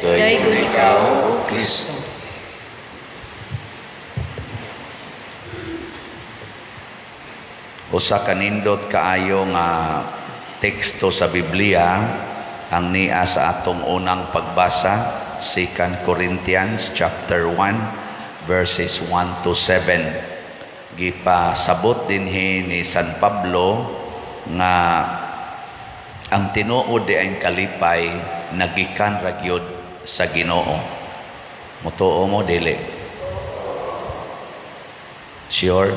Daygon ikaw, O Kristo. Usa ka nindot kaayo nga teksto sa Biblia ang nia sa atong unang pagbasa, 2 Corinthians chapter 1 verses 1 to 7. Gipasabot dinhi ni San Pablo nga ang tinuod di ang kalipay nagikan ra gyud sa Ginoo. Mutuo mo dili? Sure?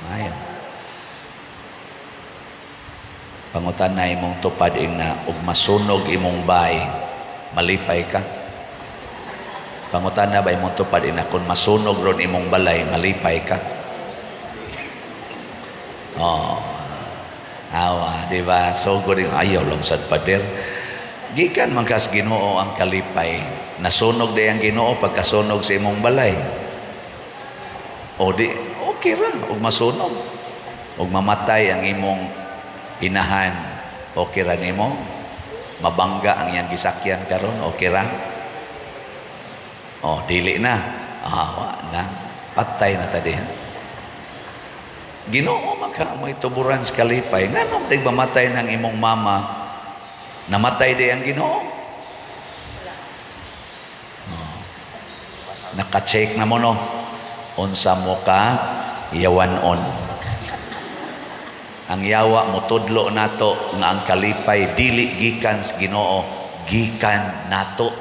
Maayo. Pangutan na imong tupad ing na ug masunog imong bay, malipay ka? Pangutan na ba imong tupad ing na kung masunog ron imong balay, malipay ka? Oh. Awa, di ba? So good yung ayaw lang sad pader. Gikan man kas Ginoo ang kalipay. Nasunog di ang Ginoo pagkasunog sa imong balay. O di, okay ra, ug masunog. Ug mamatay ang imong inahan, okay ra nimo? Mabangga ang iyang gisakyan karon, okay ra? O, dili na. Ah, wa na. Patay na ta diha. Ginoo man ka may tuburan sa kalipay. Nganong di mamatay ng imong mama? Namatay di ang Ginoo? Oh. Naka-check na mo no? Unsa mo ka yawan-on. Ang yawa motudlo nato nga ang kalipay dili gikan sa Ginoo, gikan nato.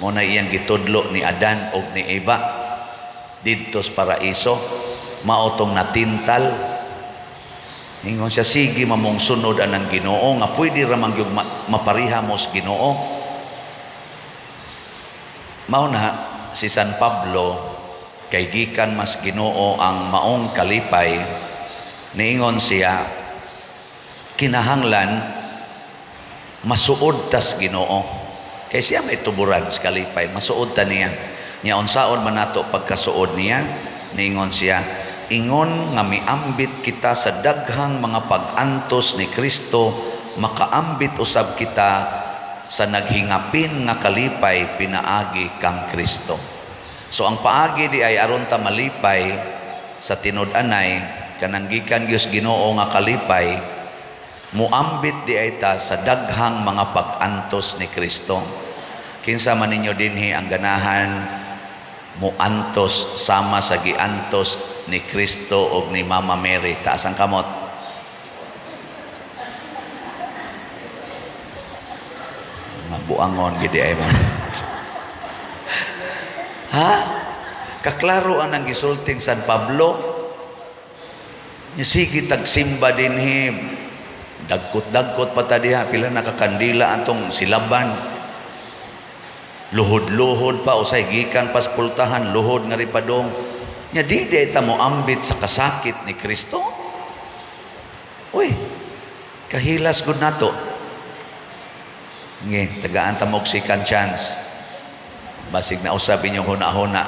Mo na iyang gitudlo ni Adan og ni Eva didto sa paraiso, mao tong natintal. Ingon siya, sige mamong sunod anang Ginoo nga pwede ra man gyud mapariha mo sa Ginoo. Mao na si San Pablo, kay gikan mas Ginoo ang maong kalipay, niingon siya kinahanglan masuod tas Ginoo. Kay siya may tuburan sa kalipay, masuod ta niya. Nya unsaon man nato pagkasuod niya? Niingon siya, ingon nga miambit kita sa daghang mga pag-antos ni Kristo, makaambit usab kita sa naghingapin nga kalipay pinaagi kang Kristo. So ang paagi di ay aron ta malipay sa tinud-anay kanang gikan gyud Ginoo nga kalipay, muambit di ay ta sa daghang mga pag-antos ni Kristo. Kinsa man ninyo dinhi ang ganahan muantos sama sa giantos ni Kristo og ni Mama Mary? Taas ang kamot. Mabuangon gid ay mo. Ha? Kaklaro ang gisulting San Pablo. Sige tagsimba dinhi. Dagkot-dagkot pa ta diha, pila nakakandila atong silaban. Luhod-luhod pa usay gikan pas pultahan, luhod nga ripadong. Nya di di ta mo ambit sa kasakit ni Kristo. Uy, kahilas gud nato. Nge, tagaan ta mo og second chance. Basig na usab inyong huna-huna.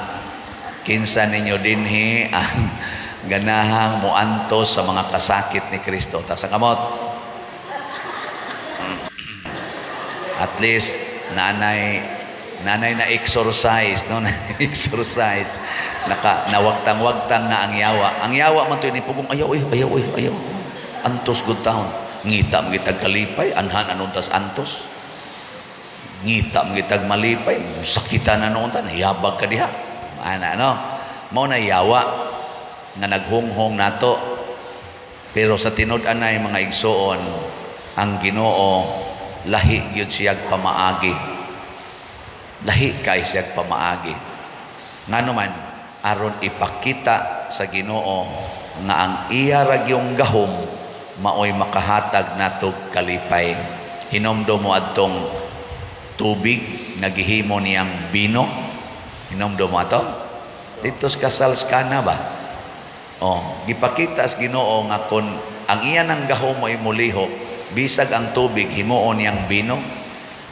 Kinsa ninyo dinhi ang ganahang muantos sa mga kasakit ni Kristo? Ta sa kamot. At least nanay na exercise, no? Na exercise. Naka nawagtang-wagtang na ang yawa. Ang yawa man to ni pugong ayaw, ayaw, ayaw, ayaw. Antos gud taon. Ngita man gitag kalipay, anhan anon tas antos. Ngita man gitag malipay, sakitan na noon ta, nahiyabag ka diha. Ana no. Mao na yawa nga naghunghong nato. Pero sa tinud-anay mga igsoon, ang Ginoo lahi gyud siyag pamaagi. Lahi kay siyag pamaagi. Ngano man aron ipakita sa Ginoo nga ang iya ra gyung gahom maoy makahatag natog kalipay. Hinomdom mo adtong tubig nga gihimo niyang bino. Hinomdom mo ato? Dito sa kasal sa Kana ba? Oh, gipakita sa Ginoo nga kon ang iya nang gahom ay mulihok, bisag ang tubig himuon niyang bino.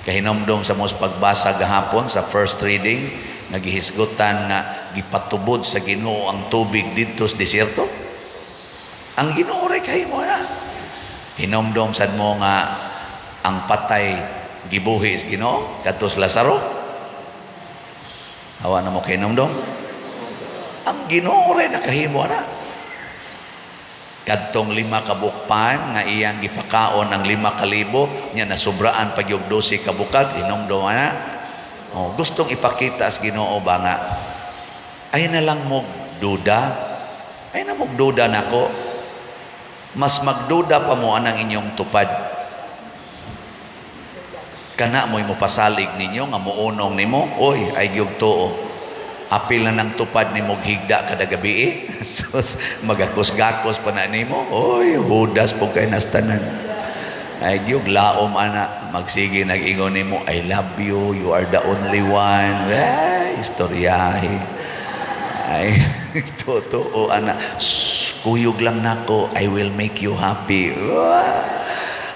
Kahinomdom sa mos pagbasa gahapon sa first reading, nagihisgutan nga gipatubod sa Ginoo ang tubig didto sa desierto. Ang Ginoo ray kahimo na. Hinomdom sad mo nga ang patay Gibuhi sa Ginoo kadto sa Lazaro. Awa na mo kahinumdom. Ang Ginoo rin nakahimo na. Kadtong 5 ka bukpan nga iyang gipakaon ang 5,000 nya nasubraan pa gyud 12 ka bukag, hinumdom na. Oh, gustong ipakita sa Ginoo ba nga ay na lang mo duda, ay na mo duda nako. Mas magduda pa mo anang inyong tupad. Kana mo'y mopasalig ninyo nga muunong nimo, oy, ay gyud tuo. Apil na ng tupad nimo higda kada gabi eh. Sus, magakos-gakos pa na nimo. Oy, hudas po kay nastanan. Ay gyud laom ana, magsige nag-ingon nimo, "I love you, you are the only one." Ay, istoryahe. Ay, totoo ana. "Shh, kuyog lang nako, I will make you happy." Wah!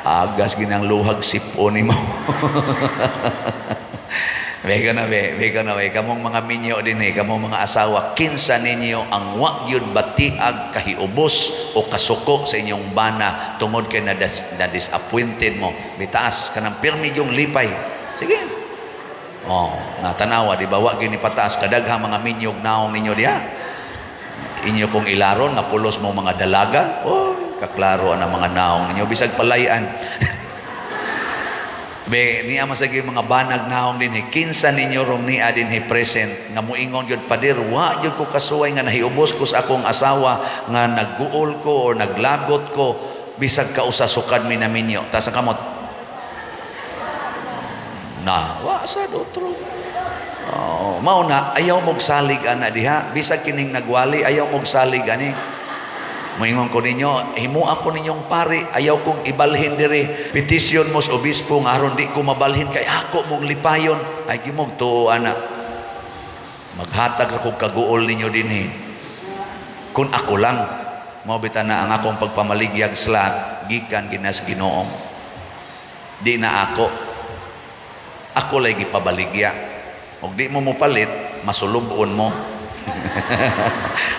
Agas ginang luhag sipon nimo. Beka na be, beka na be. Kamong mga minyo din eh, kamong mga asawa, kinsa ninyo ang wa gyud batiag kahiubos o kasuko sa inyong bana tungod kay na, na disappointed mo? Bitaas kanang pirmi yung lipay. Sige. Oh, natanawa di ba, wa gyud ni pataas, kadaghang mga minyog naong ninyo diha. Inyo kong ilaron nga pulos mo mga dalaga. Oh, kaklaro ang mga naong ninyo bisag palayan. Be, niya masagi mga banag naong dinhi. Kinsa ninyo rong niya dinhi present nga muingon gyud, "Pader, wa gyud ko kasuway nga nahiubos ko sa akong asawa nga nagguol ko or naglagot ko bisag kausa sukad mi naminyo"? Taas ang kamot. Na, wa sa otro. Oh, mao na ayaw mog salig ana diha, bisag kining nagwali, ayaw mog salig ani. Moingon ko ninyo, himua ko ninyong pari, ayaw kong ibalhin diri. Petisyon mo sa obispo nga aron di ko mabalhin kay ako mong lipayon. Ay gimog tuo ana. Maghatag ako kaguol ninyo dinhi. Kung ako lang, mao bitaw na ang akong pagpamaligyag slot gikan ginas Ginoo. Di na ako. Ako lay gipabaligya. Og di mo mopalit, masulubon mo.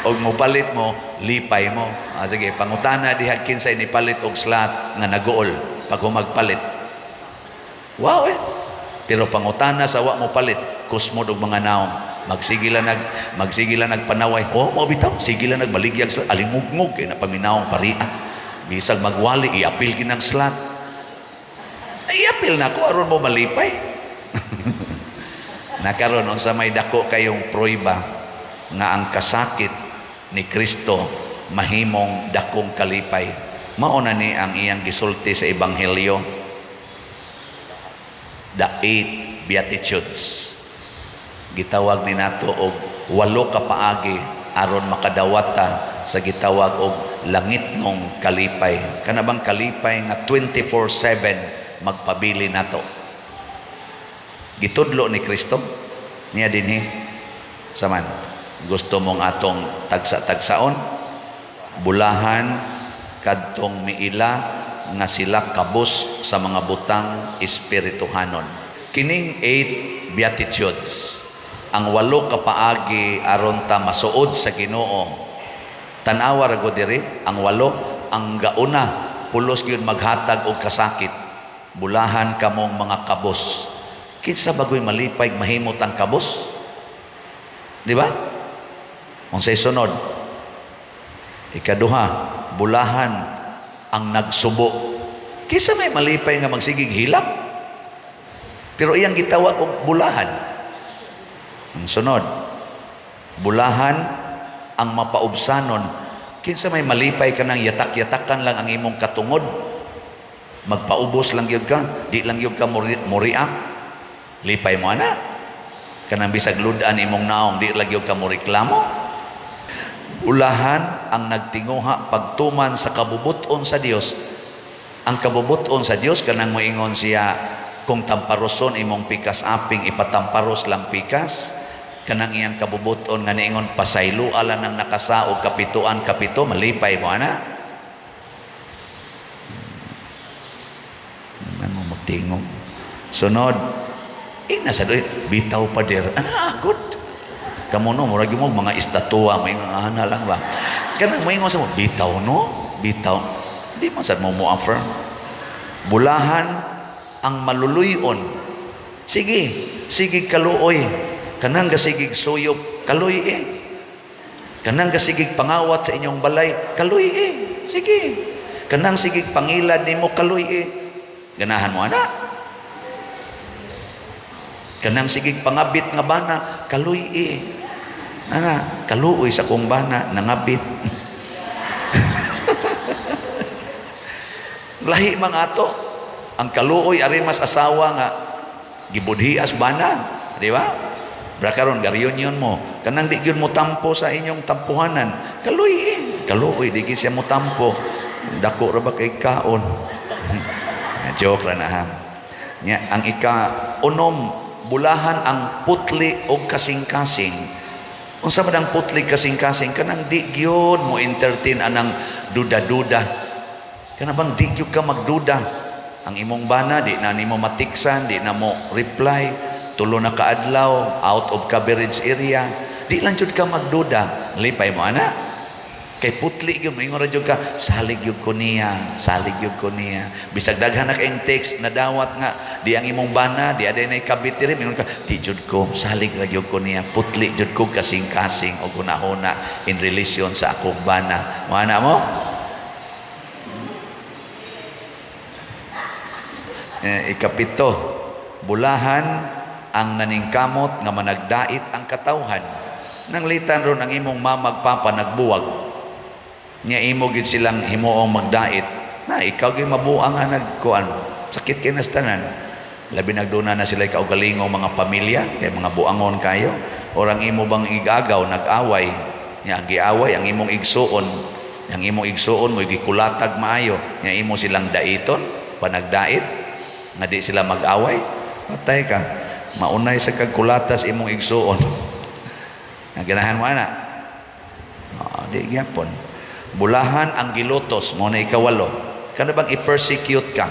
Og mopalit mo, lipay mo. Ah, sige, pangutana diha, kinsay nipalit og slot nga naguol pag humagpalit? Wow eh. Pero pangutana sa wa mo palit, kusmod og mga naong. Magsige lang nagpanaway. Oh, mo bitaw, sige lang nagbaligyag slot, alingugngog kay napaminawong paria. Bisag magwali, iapil kinang slot. Ay, iapil na ko aron mo malipay. Nakaron unsa may dako kayong prueba nga ang kasakit ni Kristo mahimong dakong kalipay? Mao na ni ang iyang gisulti sa Ebanghelyo. The eight Beatitudes. Gitawag ni nato og walo ka paagi aron makadawata sa gitawag og langitnong kalipay. Kana bang kalipay nga 24/7 magpabili nato. Gitudlo ni Kristo niya dinhi saman gusto mong atong tagsa-tagsaon: bulahan kadtong miila nga sila kabus sa mga butang espirituhanon. Kining eight Beatitudes, ang walo ka paagi aron ta masuod sa Ginoo. Tan-awa ra gud diri ang walo. Ang gauna, pulos gyud maghatag og kasakit: "Bulahan kamong mga kabos." Kinsa bagoy malipay mahimot ang kabos, di ba? Unsay sunod? Ikaduha, bulahan ang nagsubo. Kinsa may malipay nga magsigig hilak? Pero iyang gitawag og bulahan. Ang sunod, bulahan ang mapaubsanon. Kinsa may malipay ka nang yatak-yatakan lang ang imong katungod? Magpaubos lang gyud ka, di lang gyud ka mo-react. Lipay mo ana. Kanang bisag ludan imong naong, di lang gyud ka mo reklamo. Bulahan ang nagtinguha pagtuman sa kabubuton sa Dios. Ang kabubuton sa Dios, kanang moingon siya kung tamparoson imong pikas aping, ipatamparos lang pikas. Kanang iyang kabubuton nga niingon pasayloa lang ang nakasaog kapituan kapito, malipay mo ana. Ano mo magtingog? Sunod, ina sa doy, bitaw pa dir. Ana, good. Kamo no, murag mo mga estatua, moingon ana lang ba. Kanang moingon sa mo, bitaw no, bitaw. Di man sad mo mo affirm. Bulahan Ang maluluyon. Sige, sige kaluoy. Kanang gasigig suyop, kaluy eh. Kanang gasigig pangawat sa inyong balay, kaluy eh. Sige. Kanang sigig pangilad nimo, kaluy eh. Ganahan mo ana? Kanang sigig pangabit nga bana, kaluy eh. Ana, kaluoy sa kong bana, nangabit. Lahi mga ato. Ang kaluoy ari mas asawa nga gibudhias bana, di ba? Bra karon ga-reunion mo, kanang di gyud mo tampo sa inyong tampuhanan, kaluoy eh. Kaluoy di gyud siya mo tampo. Dako ra ba kay kaon? Joke ra na ha. Nya ang ika unom, bulahan ang putli og kasing-kasing. Unsa man ang putli kasing-kasing? Kanang di gyud mo entertain anang duda-duda. Kana bang di gyud ka magduda? Ang imong bana di na nimo matiksan, di na mo reply, tulo na kaadlaw out of coverage area, di lang jud ka magduda. Lipay mo ana. Kay putli gyud, moingon ra jud ka, salig gyud ko niya, salig gyud ko niya. Bisag daghan na kayong text nadawat nga di ang imong bana, di aday nay kabit diri, moingon ka, di jud ko, salig ra gyud ko niya, putli jud ko kasing-kasing og hunahuna in relation sa akong bana. Mo ana mo? Ikapito, bulahan ang naningkamot nga managdait ang katawhan. Nanglitan ron ang imong mamag papa nagbuwag. Nya imo gyud silang himuong magdait. Na ikaw gyud mabuang nga nagkuan. Sakit kay nas tanan. Labi nagduna na sila kaugalingong mga pamilya kay mga buangon kayo. Orang imo bang igagaw nag-away. Nya ang giaway ang imong igsuon. Ang imong igsuon mo gikulatag maayo. Nya imo silang daiton panagdait nga di sila mag-away. Patay ka. Maunay sa kagkulatas imong igsuon. Nga ganahan mo ana. Oh, di gyapon. Bulahan ang gilutos mo na ikawalo. Kana bang i-persecute ka?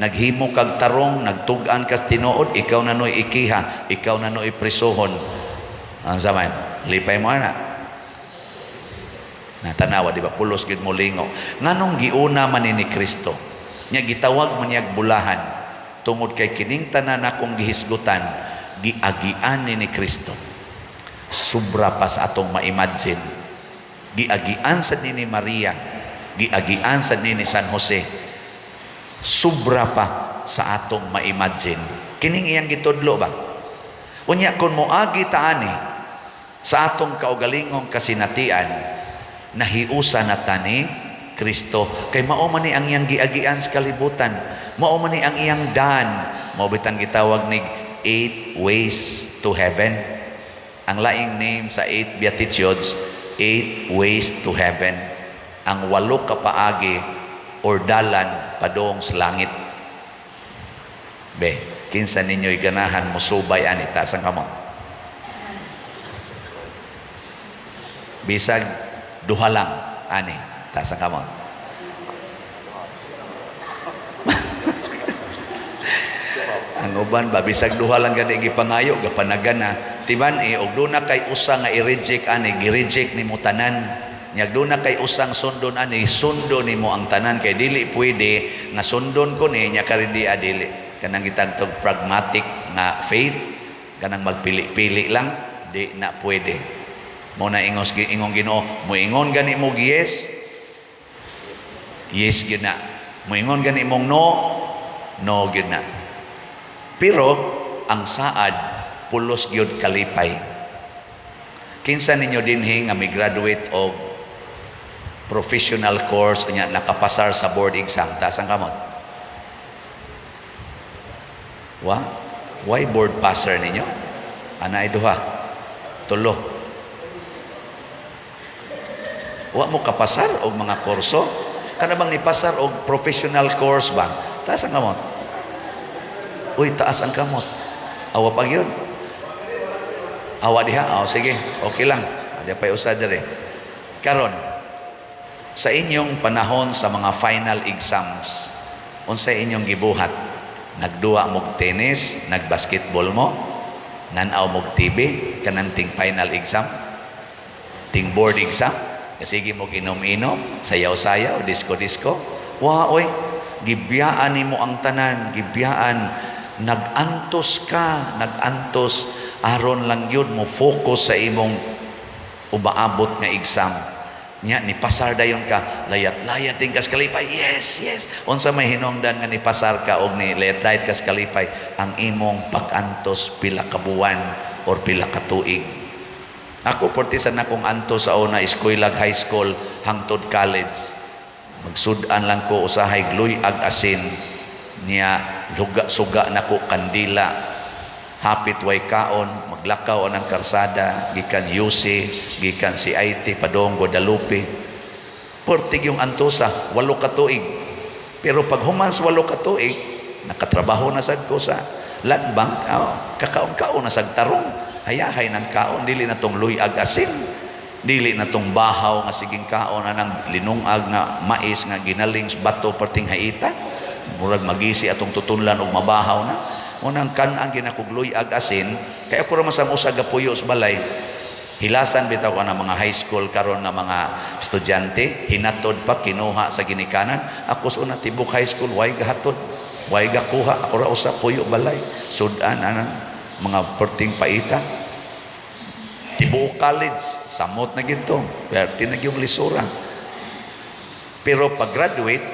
Naghimo kag tarong, nagtug-an kas tinuod, ikaw na noy ikiha, ikaw na noy prisuhon. Ang sama, lipay mo ana. Natanawa, di ba? Pulos gyud mo lingo. Nganong giuna man ni Kristo? Nya gitawag man niyag bulahan tungod kay kining tanan akong gihisgutan, giagian ni Kristo. Sobra pa sa atong ma-imagine. Giagian sa ni Maria, giagian sa ni San Jose. Sobra pa sa atong ma-imagine. Kining iyang gitudlo ba? Unya kon moagi ta ani sa atong kaugalingong kasinatian, nahiusa na ta ni Kristo. Kay mao man ni ang iyang giagian sa kalibutan, mao man ni ang iyang daan. Mao bitang gitawag nig 8 ways to heaven. Ang laing name sa 8 Beatitudes, 8 ways to heaven. Ang 8 ka paagi or dalan padung sa langit. Be, kinsa ninyo'y ganahan mosubay ani, taas ang kamot. Bisag duha lang ani, taas ang kamot. Ang uban ba bisag duha lang gani gipangayo gapanagan na. Tiban eh og duna kay usa nga i-reject ani, gi-reject nimo tanan. Nya duna kay usang sundon ani, sundon nimo ang tanan kay dili pwede nga sundon ko ni nya karon di adili. Kanang gitagtog pragmatic nga faith, kanang magpili-pili lang, di na pwede. Mo na ingos ingong Ginoo, moingon gani mo yes, yes gyud na. Moingon gani mong no, no gyud na. Pero ang saad pulos gyud kalipay. Kinsa ninyo dinhi nga mi-graduate og professional course unya nakapasar sa board exam, taas ang kamot? Wa? Why board passer ninyo? Ana ay duha. Tulo. Wa mo kapasar og mga kurso? Kana bang nipasar og professional course ba? Taas ang kamot. Uy, taas ang kamot. Awa pa gyud. Awa diha. Oh, sige, okay lang. Di pa'y usa diri. Karon, sa inyong panahon sa mga final exams, unsay inyong gibuhat? Nagduwa mog tennis, nagbasketball mo, nan-aw mog TV, kanang ting final exam, ting board exam, sige mog inom-inom, sayaw-sayaw, disco-disco. Wa oy, Gibiyaan nimo ang tanan, gibiyaan, nag-antos ka, nag-antos aron lang gyud mo focus sa imong umaabot nga exam. Nya ni pasar dayon ka, layat-layat din kas kalipay. Yes. Unsa may hinungdan nga ni pasar ka og ni layat-layat kas kalipay? Ang imong pag-antos pila ka buwan or pila ka tuig. Ako, porti sa nakong antos sa una, eskwela, high school hangtod college. Magsud-an lang ko usahay luyag asin niya, luga suga nako kandila, hapit way kaon, maglakaw ang karsada gikan UC, gikan CIT padong Guadalupe. Pertig yung antosa 8 ka tuig. Pero pag human sa 8 ka tuig, nakatrabaho na sad ko sa Land Bank. Oh, kakaon-kaon na sad tarong, hayahay ng kaon, dili na tong luyag asin, dili na tong bahaw nga siging kaon anang linungag nga mais nga ginaling sa bato, perting haita, murag magisi atong tutunlan og mabahaw na. Unang kan-an ginakog luyag asin kay ako ra man sa usa gapuyo sa balay. Hilasan bitaw ka na mga high school karon nga mga estudyante, hinatod pa, kinuha sa ginikanan. Ako sa una, tibok high school, way gahatod, way gakuha. Ako ra usa puyo balay, sudan anang mga perting paita. Tibuok college, samot na gito, perti na yung lisura. Pero pag graduate,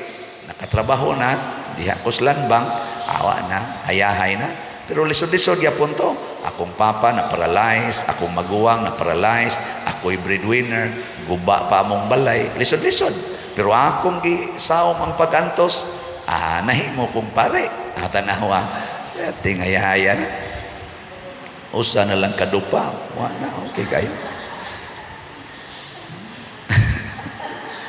nakatrabaho na diha ko sa Land Bank, awa na, hayahay na. Pero lisod-lisod gyapon to. Akong papa na paralyzed, akong maguwang na paralyzed, ako'y breadwinner, guba pa among balay, lisod-lisod. Pero akong gisaom ang pag-antos, nahimo kong pare. Tanawa, tingayaya na. Usa na lang kadupa, wa na, okay kayo.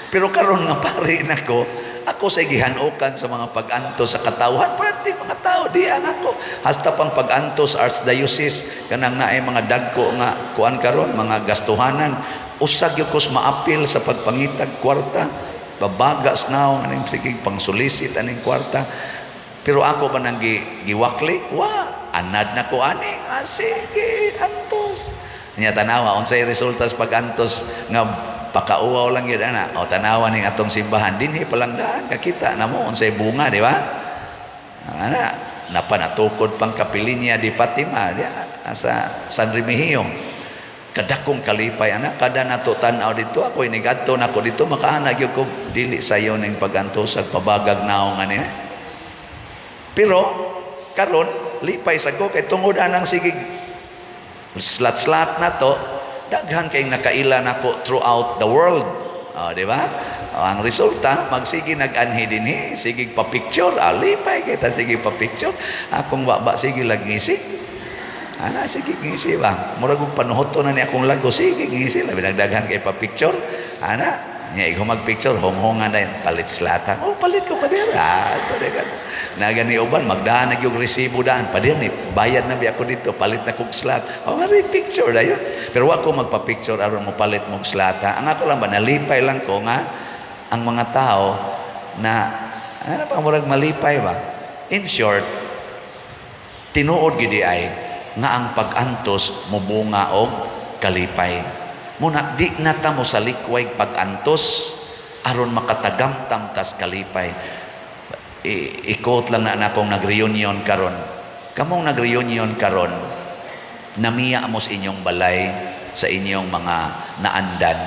Pero karon nga pare nako, ako sa gihanukan sa mga pag-antos sa katawhan, parte mga tao diyan ako. Hasta pang pag-antos archdiocese, kanang naay mga dagko nga kuan karon, mga gastuhanan, usa gyud kos maapil sa pagpangitag kwarta, babagas naong aning sige pangsulisit aning kwarta. Pero ako ba nang giwakli? Wa, anad na ko ani. Ah, sige, antos. Nya tanawa unsay resulta sa pag-antos nga pakauwaw lang yun ana. O tanawa ning atong simbahan dinhi pa lang daan kakita na mo unsay bunga, di ba? Ana, napanatukod pang kapilinya di Fatima diya sa San Remigio. Kadakong kalipay ana kada nato tan-aw dito. Ako inigadto nako dito, makaana gyud ko, dili sayo ning pag-antos ag pabagag naong ani. Pero karon lipay sa ko kay tungod anang sige slat-slat na to, daghan kay nakaila nako throughout the world. Oh, di ba? Oh, ang resulta, magsige nag-anhi dinhi, sige pa-picture, lipay kita sige pa-picture. Akong baba sige lang ngisi. Ana sige ngisi ba? Murag og panuhoto na ni akong lago, sige ngisi, labi nagdaghan kay pa-picture. Ana, nya ikaw mag-picture, honghongan na yun, palit slata. Oh, palit ko pa din. Ah, ito na ka. Nagani uban, magdaan na yung resibo daan. Pa din, eh, bayad na biya ako dito, palit na kong slot. Oh, mari picture na yun. Pero wa ko magpa-picture aron mo palit mong slata. Ang ako lang ba, nalipay lang ko nga ang mga tao na, ano pa, murag malipay ba? In short, tinuod gidi ay nga ang pag-antos mubunga og kalipay. Muna di na ta mo sa likway pag-antos aron makatagamtam tas kalipay. I-quote lang na akong nag-reunion karon. Kamong nag-reunion karon, namiya mo sa inyong balay, sa inyong mga naandan.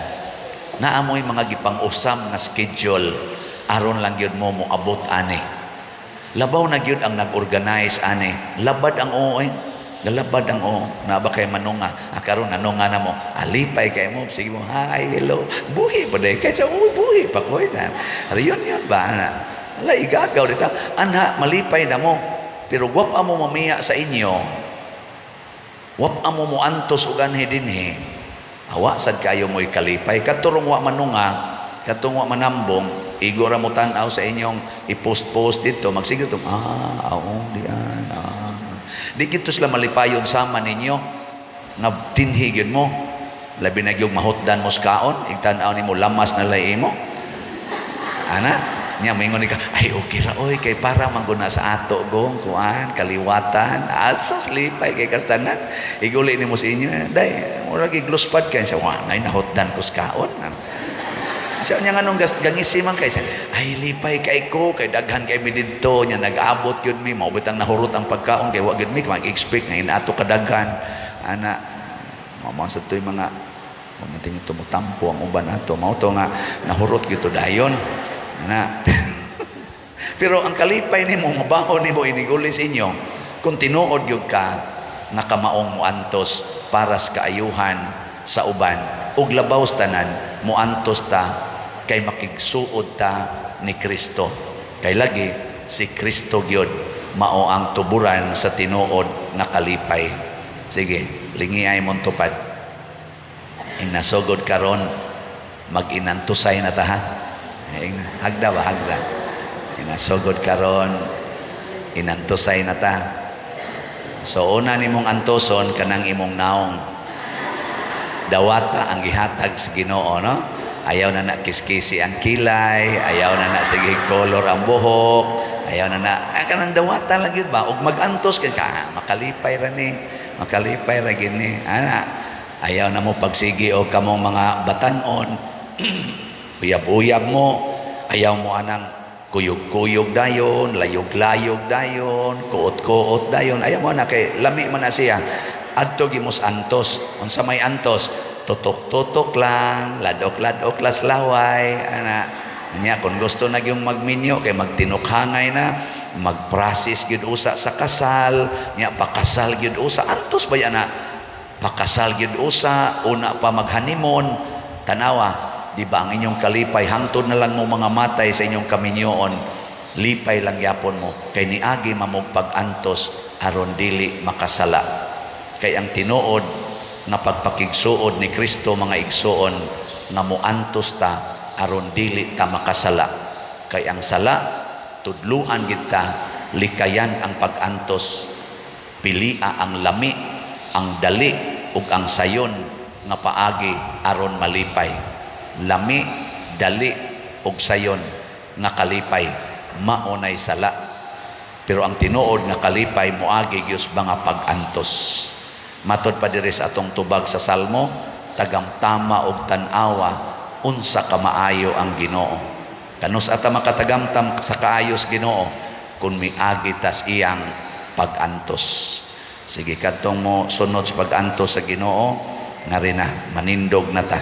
Naamoy mga gipang-usam nga schedule aron lang gyud mo moabot ani. Labaw na gyud ang nag-organize ani. Labad ang oo eh. Galabad ang oo. Na ba kay manunga? Ah, karon nanunga na mo. Alipay kay mo. Sige mo, hi, hello. Buhi pa day. Kaysa, uy, buhi pa ko. Reunion ba? Ana? Ala, igagaw dito. Anha, malipay na mo. Pero wap mo mamiya sa inyo. Wap mo mo antos og anhi dinhi. Awa sad kayo mo'y kalipay. Katurong wa manunga, katong wa manambong, igo ra mo tan-aw sa inyong i-post-post dito, magsige to, ah, oo, diyan, ah. Di gito sila malipayon sama ninyo, nga tinhi gyud mo. Labi na gyud mahutdan mo sa kaon, igtan-aw nimo lamas na lay imo. Ana, nya moingon ni ka, ay okay ra oy kay para mangguna sa ato gong kuan kaliwatan. Asos lipay kay kastanan. Iguli nimo sa inyo, day, murag igluspad kay siya, wa nay nahutdan ko sa kaon. Siya niya, nganong gangisi man kay? Siya, ay, lipay kay ko kay daghan kay mi didto nya nag-abot gyud mi, mao bitang nahurot ang pagkaon kay wa gyud mi mag-expect nga inaato kadaghan ana. Mao sa to'y mga mamanting tumutampo ang uban ato, mao to nga nahurot gyud to dayon ana. Pero ang kalipay nimo mabaho nimo iniguli sa inyo kung tinuod gyud ka nga kamaong muantos para sa kaayuhan sa uban, ug labaw sa tanan muantos ta kay makigsuod ta ni Kristo, kay lagi si Kristo gyud mao ang tuburan sa tinuod nga kalipay. Sige, lingiay mong tupad. Ing nasugod karon, mag-inantusay na ta, ha. Ing hagda ba, hagda. Inasugod karon, inantusay na ta. So una nimong antuson kanang imong naong. Dawata ang gihatag sa Ginoo, no? Ayaw na na kiskisi ang kilay, ayaw na na sige color ang buhok, ayaw na na kanang dawata lang gyud ba, ug magantos kay ka, makalipay ra ni, makalipay ra gini. Ana, ayaw na mo pagsigi og kamong mga batanon, uyab-uyab mo, ayaw mo anang kuyog-kuyog dayon, layog-layog dayon, kuot-kuot dayon. Ayaw mo na kay lami man na siya. Adto gimos antos. Unsa may antos? Tutok-tutok lang, ladok-ladok las laway, ana. Nya kung gusto na gyung magminyo kay magtinukhangay na, mag-process gyud usa sa kasal, nya pakasal gyud usa. Antos ba yan na? Pakasal gyud usa, una pa mag-honeymoon. Tanawa, di ba ang inyong kalipay hangtod na lang mo mga matay sa inyong kaminyoon, lipay lang yapon mo kay niagi mamog pag-antos aron dili makasala. Kay ang tinuod nga pagpakigsuod ni Kristo, mga igsuon, nga moantos ta aron dili ta makasala, kay ang sala tudluan gid ta likayan ang pag-antos, pilia ang lami, ang dali ug ang sayon nga paagi aron malipay. Lami, dali ug sayon nga kalipay, maunay sala. Pero ang tinuod nga kalipay moagi gyud sa mga pag-antos. Matod pa diri sa atong tubag sa Salmo, tagamtama og tan-awa unsa ka maayo ang Ginoo. Kanus ata makatagamtam sa kaayos Ginoo kung miagi tas iyang pag-antos? Sige, kadtong mo sunod sa pag-antos sa Ginoo, ngari na manindog na ta.